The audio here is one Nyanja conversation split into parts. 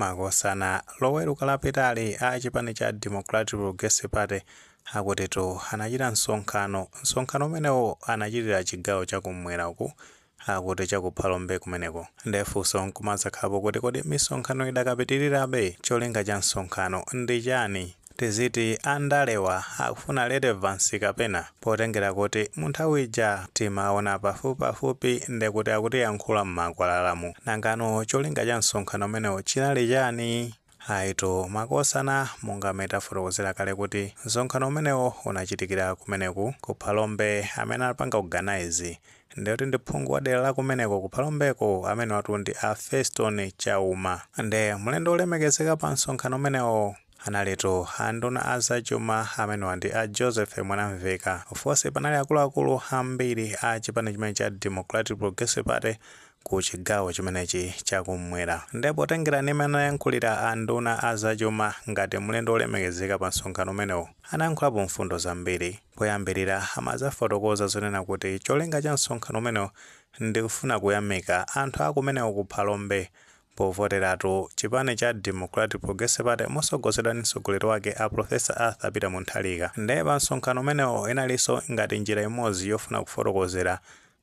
Makosana, Loweruka lapitali a chipani cha Democratic Progressive Party akutitu anachita msonkhano. Msonkhano umenewo anachitira chigawo chakumwera uku, akuti chakuphalombe kumeneko. Ndefunso nkumazakhalapo kuti kodi misonkhano idakapitirirabe? Cholinga cha msonkhano ndi chani? Tiziti andalewa akufuna relevance, kapena potengera kuti mu nthawi ija timaona pafupipafupi, ndekuti akutiyankhula m'makwalalamu? Nangano cholinga cha msonkhano umenewo chinali chani? Ayitu makosana, monga metafotokozera kale kuti msonkhano umenewo unachitikira kumeneku kuphalombe, amene anapanga organize ndekuti ndi phungu wa dera la kumeneko kuphalombeko, amene watu ndi a Feston Chauma. Nde mlendo olemekezeka pa msonkhano umenewo analitu anduna azachuma, amenewa ndi a Joseph Mwanamveka. Of course, panali akuluakulu ambiri a chipani chimene cha Democratic Progressive Party ku chigawo chimenechi chakumwera. Ndipo potengera ndi imene anayankhulira anduna azachuma ngati mlendo olemekezeka pa msonkhano umenewo, anayankhulapo mfundo zambiri. Poyambirira amazafotokoza zonena kuti cholinga cha msonkhano umenewo ndikufuna kuyamika anthu akumenewo kuphalombe povoteratu chipani cha Democratic Progressive Party mosogozedwa ndi mtsogoleri wake a Professor Arthur Peter Mutharika. Ndiye pa msonkhano umenewo inalinso ngati njira imodzi yofuna kufotokozera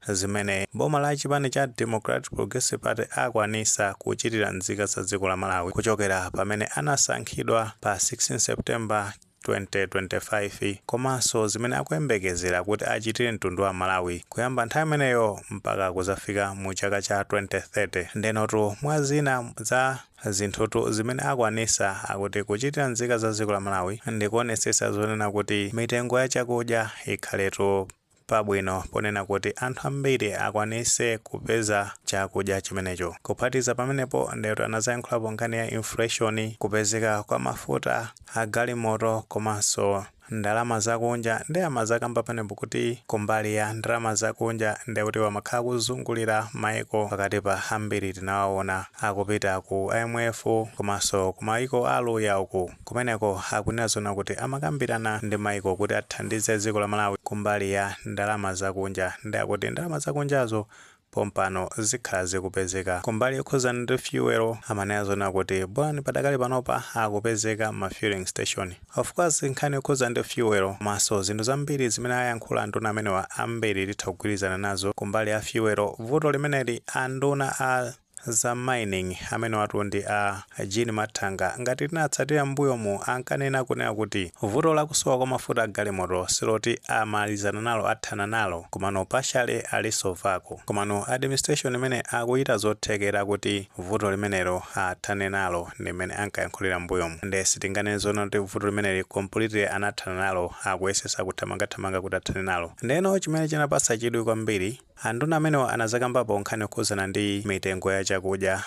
zimene boma la chipani cha Democratic Progressive Party akwanisa kuchitira nzika za dziko la Malawi kuchokera pamene anasankhidwa pa 16 September 2025, komanso zimene akuyembekezera kuti achitire mtundu wa Malawi kuyamba nthawi imeneyo mpaka kuzafika mu chaka cha 2030. Ndenotu mwa zina za zinthutu zimene akwanisa akuti kuchitira nzika za dziko la Malawi ndikuonesesa zonena kuti mitengo ya chakudya ikhaletu pabwino, ponena kuti anthu ambiri akwanise kupeza chakudya chimenecho. Kuphatiza pamenepo, ndekuti anazayankhulapo nkhani ya inflation, kupezeka kwa mafuta agalimoto komanso ndalama zakunja. Ndi amazakamba panepo kuti kumbali ya ndalama zakunja, ndekuti wamakhala kuzungulira maiko pakati pa ambiri tinawaona akupita ku IMF komanso ku maiko aluya uku. Kumeneko akunena zona kuti amakambirana ndi maiko kuti athandize dziko la Malawi kumbali ya ndalama zakunja, ndi akuti ndalama zakunjazo pompano zikhala zikupezeka. Kumbali yokhuzana ndi fuel, amanena zona kuti bwani padakali panopa akupezeka ma fueling station. Of course, nkhani yokhuzana ndi fuel maso zinthu zambiri zimene ayankhula anduna amenewa, ambiri titha kugwirizana nazo. Kumbali ya fuel, vuto limeneli anduna a za mining, amene watu ndi a Jean Mathanga, ngati tinatsatira mbuyomu, ankanena kunena kuti vuto lakusowa kwa mafuta agalimoto siloti amalizana nalo, athana nalo, komano partially alisolvako, komano administration imene akuchita zothekera kuti vuto limenelo athane nalo, ndi mmene ankayankhulira mbuyomu. Nde sitinganene zoona kuti vuto limeneli completely anathana nalo, akuyesesa kuthamangathamanga kuti athane nalo. Ndeno chimene chinapatsa chidwi kwambiri, anduna amenewa anazakambapo nkhani yokhuzana ndi mitengo ya chakudya.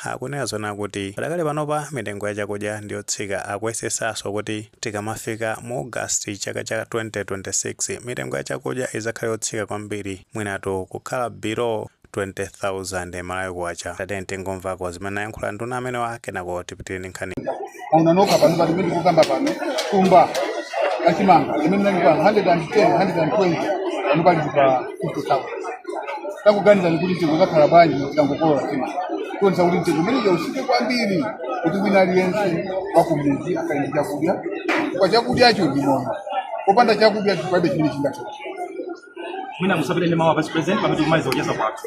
Akunena zona kuti padakali panopa mitengo ya chakudya ndiyotsika, akuyesesanso kuti tikamafika mu August chaka cha 2026 mitengo ya chakudya izakhale yotsika kwambiri, mwinatu kukhala below 20,000 Malawi kwacha. Tatene tingomvako zimene ayankhula nduna amenewa, kenako tipitire ndi nkhani. Maunanoka pano pali imene tikukamba pano, thumba lachimanga limene nali pa 110, 120, pano pali pa 50,000. Takuganiza kuti mtengo uzakhala bwanji tikangokolola chimanga? Kuonesa kuti mtengo umeneja usike kwambiri kuti wina aliyense wakumudzi akhale ndi chakudya, kwa chakudyacho ndi moyo. Popanda chakudya palibe chimene chingathe. Mwina musapite ndi mawu a Vice President pamene tikumaliza kucheza kwathu.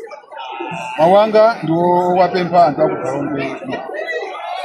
Mawanga ndi wapempha anthu akuphalombe.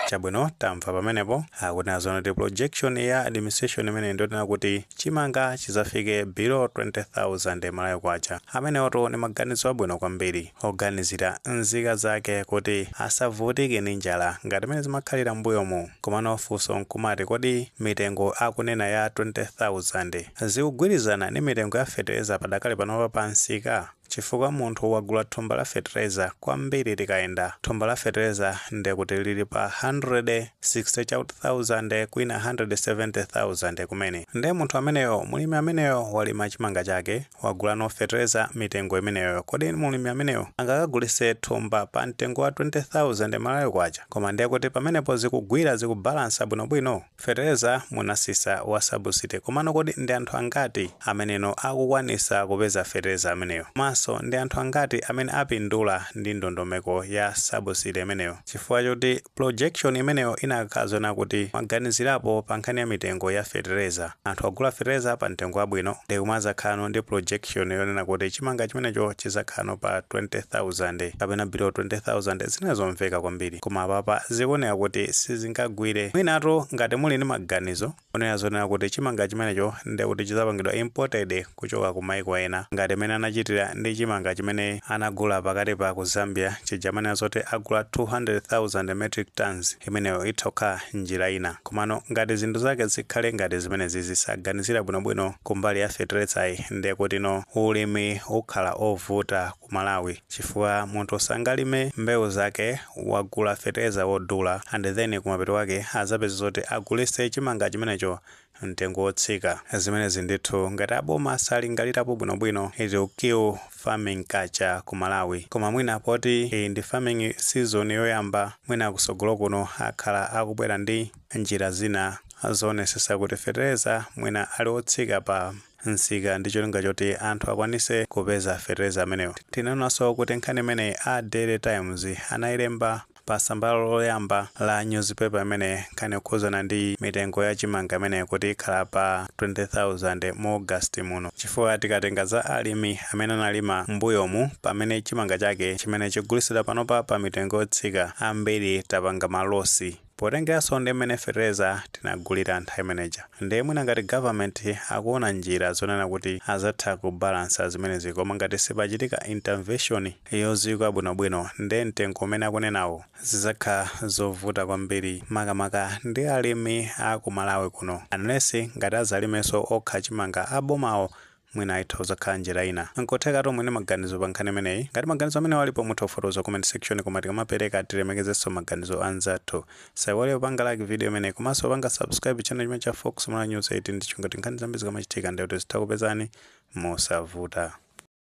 Chabwino, tamva pamenepo. Akunena zona kuti projection ya administration imene ndionena kuti chimanga chizafike below 20,000 Malawi kwacha. Amenewotu ndi maganizo abwino kwambiri oganizira nzika zake kuti asavutike ndi njala ngati mene zimakhalira mbuyomu. Komano funso nkumati, kodi mitengo akunena ya 20,000 zikugwirizana ndi mitengo ya fetereza padakali panopa pa msika? Chifukwa munthu wagula thumba la fetereza, kwambiri tikayenda thumba la fetereza ndekuti lili pa 160,000, kwina 170,000 kumene. Nde munthu ameneyo, mulimi ameneyo walima chimanga chake, wagula no fetereza mitengo imeneyo, kodi mulimi ameneyo angakagulise thumba pa mtengo wa 20,000 Malawi kwacha? Koma ndiye kuti pamenepo zikugwira, zikubalansa bwinobwino? Fetereza munasisa wa subsidy, komano kodi ndi anthu angati ameneno akukwanisa kupeza fetereza ameneyo? Komanso Komanso ndi anthu angati amene apindula ndi ndondomeko ya subsidy imeneyo? Chifukwa choti projection imeneyo inakazona kuti maganizirapo pa nkhani ya mitengo ya fetereza, anthu agula fetereza pa mtengo wabwino, ndi kumazakhala ndi projection yonena kuti chimanga chimenecho chizakhala pa 20,000 kapena below 20,000, zinazomveka kwambiri. Koma apapa zikuoneka kuti sizingagwire. Mwinatu ngati muli ndi maganizo onena zonena kuti chimanga chimenecho ndi kuti chizapangidwa imported kuchoka ku maiko ena, ngati imene anachitira ndi chimanga chimene anagula pakati pa ku Zambia chija, amene zoti agula 200,000 metric tons, imeneyo itha kukhala njira ina. Komano ngati zinthu zake zikhale ngati zimenezi, zisaganizira bwinobwino kumbali ya fetereza, ndiye kuti no, ulimi ukhala ovuta ku Malawi, chifukwa munthu sangalime mbewu zake, wagula fetereza wodula, and then kumapeto kwake azapeza zoti agulitse chimanga chimenecho mtengo wotsika. Zimenezi ndithu ngati aboma salingalirapo bwinobwino, it will kill farming culture ku Malawi. Koma mwina poti iyi ndi farming season yoyamba, mwina kusogolo kuno akhala akubwera ndi njira zina zoonetsetsa kuti fetereza mwina ali otsika pa msika, ndi cholinga choti anthu akwanise kupeza fetereza amenewo. Tinaonanso kuti nkhani imeneyi a Daily Times anayilemba pa tsamba loyamba la newspaper imene, nkhani yokhuzana ndi mitengo ya chimanga imene kuti ikhala pa 20,000 mu August muno, chifukwa tikatenga za alimi amene analima mbuyomu, pamene chimanga chake chimene chigulitsidwa panopa pa mitengo yotsika, ambiri tapanga ma loss potengeranso ndi mmene fetereza tinagulira nthawi imeneja. Ndiye mwina ngati government akuona njira zonena kuti azatha kubalansa zimenezi, koma ngati sipachitika intervention yodziwika bwinobwino, ndiye mtengo umene akunenawo zizakhala zovuta kwambiri, makamaka ndi alimi a ku Malawi kuno, unless ngati azalimenso okha chimanga abomawo, mwina ayitha kuzakhala njira ina. Nkotheka mwine maganizo pa nkhani imeneyi. Ngati maganizo amene walipo, mutha kufotokoza comment section, koma tikamapereka tilemekezenso maganizo anzathu. Saiwale kupanga like video imeneyi komanso panga subscribe channel chimene cha Fox Mala News 18, ndichungati nkhani zambiri zikamachitika ndikuti zitha kupezani mosavuta.